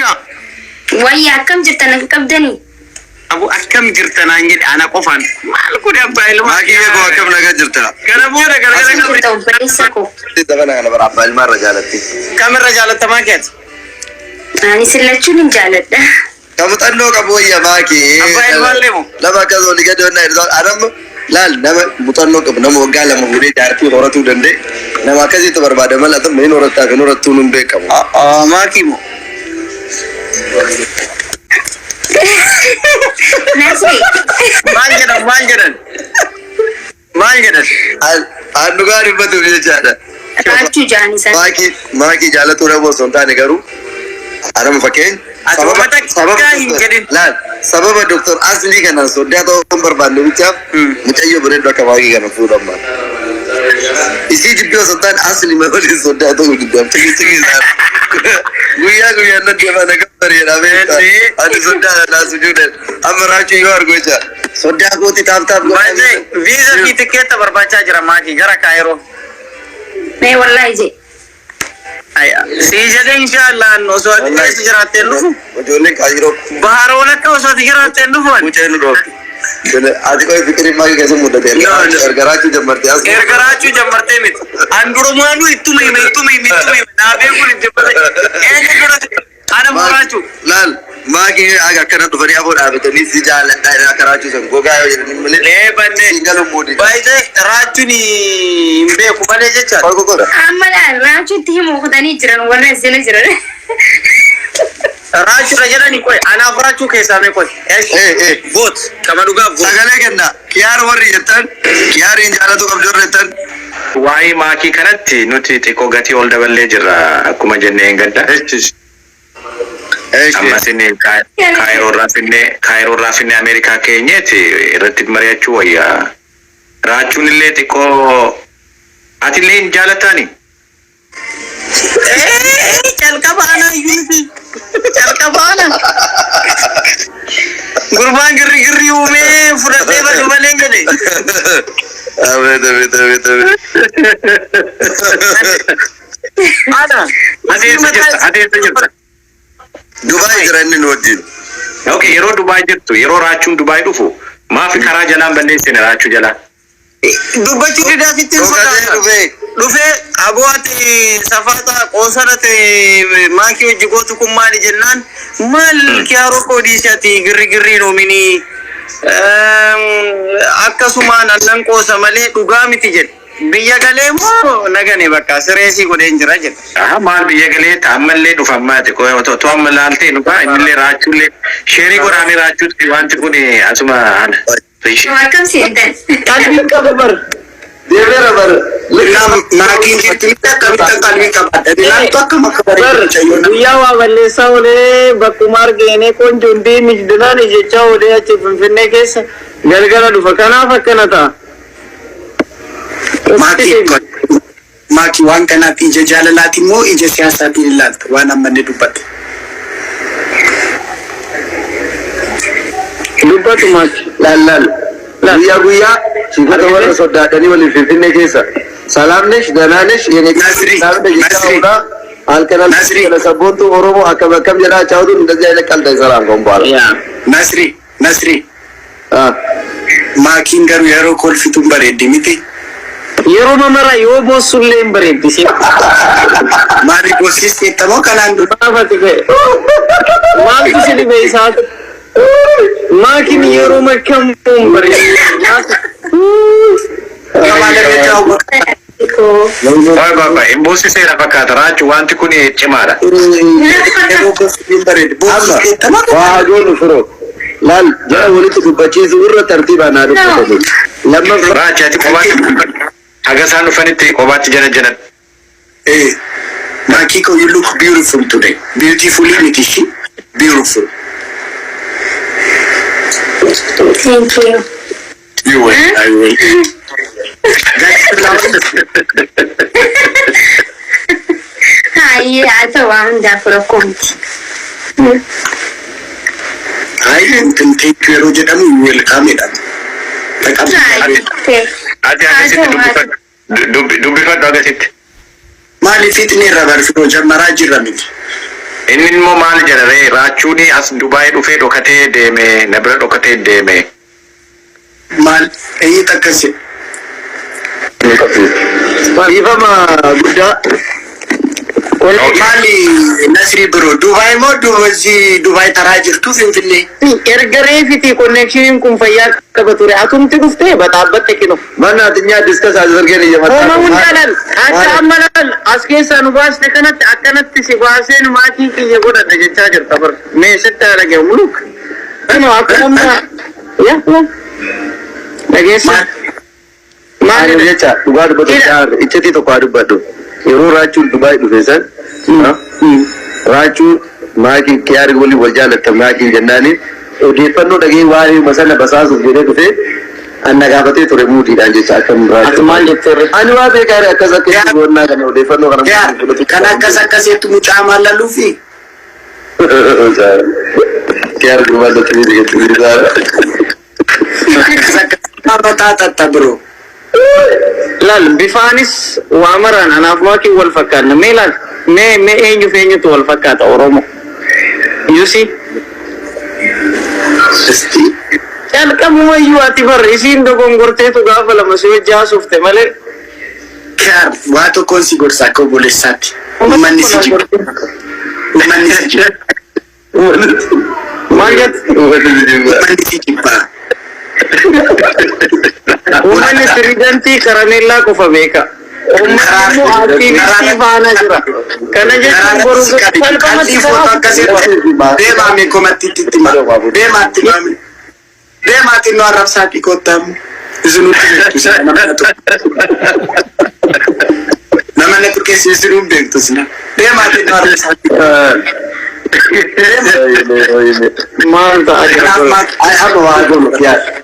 Raachaa. Wayya, akkam jirtan, akka qabdanii? Abu, akkam jirta naan jedhe ana qofaan. Maal kun, abbaa ilmaa? Maakii koo, akkam nagaa jirta? Kana booda gargara Akkam qabdi. jirta, obboleessa koo? Tapha kana bara abbaa ilmaa irra jaalatti. Kamirra jaalattamaa keeti? Ani sillachuun hin jaaladha. Ka muuxannoo qabu wayya, maakii. Abbaa ilmaallee moo? Nama akkas olii gadi onnaa hir'isuu. Anamma laal, nama muuxannoo qabu, nama waggaa 2 fuudhee jaartii horatuu danda'e, nama akkasiitu barbaada malee atamma hin horattaa fi hin horattuun hin beekamu. Maakii moo? Nasri. Maal jedhan, maal jedhan? Maal jedhan? An dhugaa dubbatuuf jechaadha. Raachuu ja'an isaan. Maakii jaalatuu nama osoo hin taane, garuu anama fakkeenya. Ati uummata gaa hin jedhin. Laal, sababa Doktor Aslii kanaan soddaa ta'uu hin barbaanne bichaaf mucayyoo bareedduu akka maakii kana fuudhan maal. Isii jidduu osoo hin taane, Aslii waliin soddaa ta'uu diddaam. Cigi cigi isaan. Guyyaa guyyaan nan deemaa na gabbariidha beektaa. Ani soddaa naa sujuudan. Amma Raachuu yoo argu jecha soddaa kooti, tap tap godhaa. Baay'ee viizaa fi tikeetta barbaachaa jira maakii gara Kaayiroo. Mee wallaahi je. Sii jedhee, inshaallah, osoo ati keessa jiraatteen dhufu. Ijoolleen Kaayiroo. Bahara walakka osoo ati jiraatteen dhufu. Mucee nu dhoofte. Ati qoy, fikirin maakii keessa mudate. Erga Raachuu jammartee as. Erga Raachuu jammartee miti. An durumaanuu ittuma hime, ittuma hime, ittuma hime. Naafee kun itti malee. Eenyu dura ana moo Raachuu? Laal, maakii aga akkana dhufanii afoo dhaabatanii si jaalladhaa jedhan, akka Raachuu san gogaa yoo jedhanii malee. Lee bannee. Siin galuun muudii. Baay'ee Raachuun hin beeku malee jecha. Qoy, qoy, qoy. Amma laal, Raachuutti himuu kutanii jiran warra as jala jiran. Raachuudha jedhani, qoy, anaaf Raachuu keessaa mee qoy. Eh, eh. Vote kama dhugaaf vote. Sagalee kenna. Kiyaar warri jettan, kiyaariin jaalatu qabdi warri jettan. Waa'ee maakii kanatti nuti xiqqoo gatii ol daballee jirra akkuma jennee hin gadda. Ammas inni Kaayiroo irraa finnee Ameerikaa keenyeeti irratti mari'achuu wayyaa. Raachuun illee xiqqoo atillee hin jaalattaani? Calqaba ana iyyuu miti. Calqaba ana. Gurbaan girri girri uumee fudhatee badu malee jedhe. Abeet, abeet, abeet, abeet. Ana. Ati eessa jirta? Ati eessa jirta? Dubaay jira inni nu wajjin. Okay, yeroo Dubaay jirtu, yeroo Raachuun Dubaay dhufu, maafi karaa jalaan balleessine Raachuu jalaa? Dubbachuu didaasitti hin Dhokatee sodaata. dhufee. Dhufee, aboo, ati safaata qoosarate maakii hojii gootu kun maali jennaan, maal kiyaaroo koo dhiisi, ati girri girriin uuminii akkasumaan annan qoosa malee dhugaa miti jedhe. Biyya galee immoo nagane, bakka sireesii godheen jira jedhe. Aha, maal biyya galee ta ammallee dhufa ammaati. Otoo amma laaltee dhufa innillee Raachuullee share godhaamee Raachuutti wanti kun asuma ana. Akkam seentan? Qalbiin qaba bar. Deemeera bara. Maakiin jirti miti, akkamitti qalbii qabaadha? Ilaaltu akkam akka bareedu mucayyoon. Guyyaa waa balleessaa oolee, bakkuma argeenee qoonjoon deemi dinaan jechaa oolee, achi Finfinnee keessa galgala dhufa. Kanaaf akkana ta'a. Maakii, maakii, waan kanaaf ija jaalalaatiin moo ija siyaasaatiin ilaalta waan amma inni dubbate? Dubbatu, maakii. Laal, laal. Guyyaa guyyaa siifata warra soddaadhanii waliin Finfinnee keessa. ሰላም ነሽ, ደህና ነሽ, የኔ Nasri, jechaa Nasri. oolaa halkan Nasri. halkan sabboontu Oromoo akkam akkam jedhaa chaawutuun እንደዚህ አይነት ቀልድ አይሰራም ከአሁን በኋላ። Nasri, Nasri, Ah. maakiin garuu yeroo kolfituun bareeddi miti. Yeroo mamara yoo boossullee hin bareeddisi. Maali, boosisteetta moo kanaan dura? Maafati ka'e. Maaltu si dhibe isaatu? Maakiin yeroo makkamuu hin bareeddi. Koo. Baay baay baay, hin boosiseera fakkaata Raachuu, wanti kun cimaadha. Yeroo kolfituun bareeddi. Boosisteetta moo Waa hagoonu firoo. Laal, jara walitti dubbachiisu irra tartiibaan haa dubbatani. Lammaffaa Raachi, ati kophaatti haga isaan dhufanitti kophaatti jala jala. Eh, Maakii ko, you look beautiful today. Beautifully miti ishii. Beautiful. Thank you. You will, I will. Guys, flowers. Hayyee, haa ta'u, waa hundaaf rakkoo miti. Ay, intin thank you yeroo jedhamu you welcome jedhama. Hayyee. Ati akkasitti dubbifadhu. Dubbifadhu akkasitti. Maaliif fixni irra barfiroo jammaraa jirra miti? Inni immoo maal jedha ree? Raachuun as Dubaay dhufee dhokatee deeme, na bira dhokatee deeme. Maal eenyutu akkas jedhe? Dhiifama guddaa. Maali Nasrii biroo, Dubaay moo Dubaay taraa jirtu Finfinnee? Erga reefiti connectioniin kun fayyaa qaba ture. Atumti dhuftee baxaabbatte kino. Mana atinyaa discuss as argeen iyya. Hooma hundaan akka amma laal as keessaa nu baaste kanatti akkanatti si baasee nu maakii kiyya godhadha jechaa jirta bar. Mee sitti haa dhagahu muluk. Kino akkuma amma yaa yaa. Dhageessa. Maal? Ani jecha dhugaa dubbatu iccitii tokko haa dubbadhu. Yeroo Raachuun Dubaay dhufe san, Raachuu maakii Kiyaari waliin wal jaallattan maakiin jennaani, odeeffannoo dhagee waa'ee sana basaasuuf jedhee dhufee anna gaafatee ture muudiidhaan jecha akkam Ati Raachuu. maal jettee? Ani waa beekaa akkas akka goonnaa kana odeeffannoo kana. Yaa kan akkas akkasiitti mucaa maallaluufi. Kiyaar gurbaa dachee jechuudha. Akkas akkas mataa tatta biroo. Laal, bifaanis waa maraan anaaf maakiin wal fakkaanna. Mee laal, mee mee eenyuuf eenyutu wal fakkaata Oromoo? You see? Isti. Calqabumayyuu ati bar isiin dogongorteetu gaafa lama si wajji haasofte malee. Kiyaar, waa tokkoon si gorsa akka obboleessaatti. Uummanni si jibba. Uummanni si jibba. Maal jette? Uummanni si jibba. Uummanni sirigantii karameellaa qofa beeka. Uummanni immoo aktiivistii faana jira. Kana jechuun boru salphumatti Qalbii footoo akkasii deemaa mee komattiitti itti hima. Deemaatti maami. Deemaatti nu arrabsaatii kottaamu. Isinutti beektu sila nama na tuqe. Nama na tuqe isinuu beektu sila. Deemaatti nu arrabsaatii. Maal ta'a jira? Kanaaf maal Amma waa goonu Kiyaar.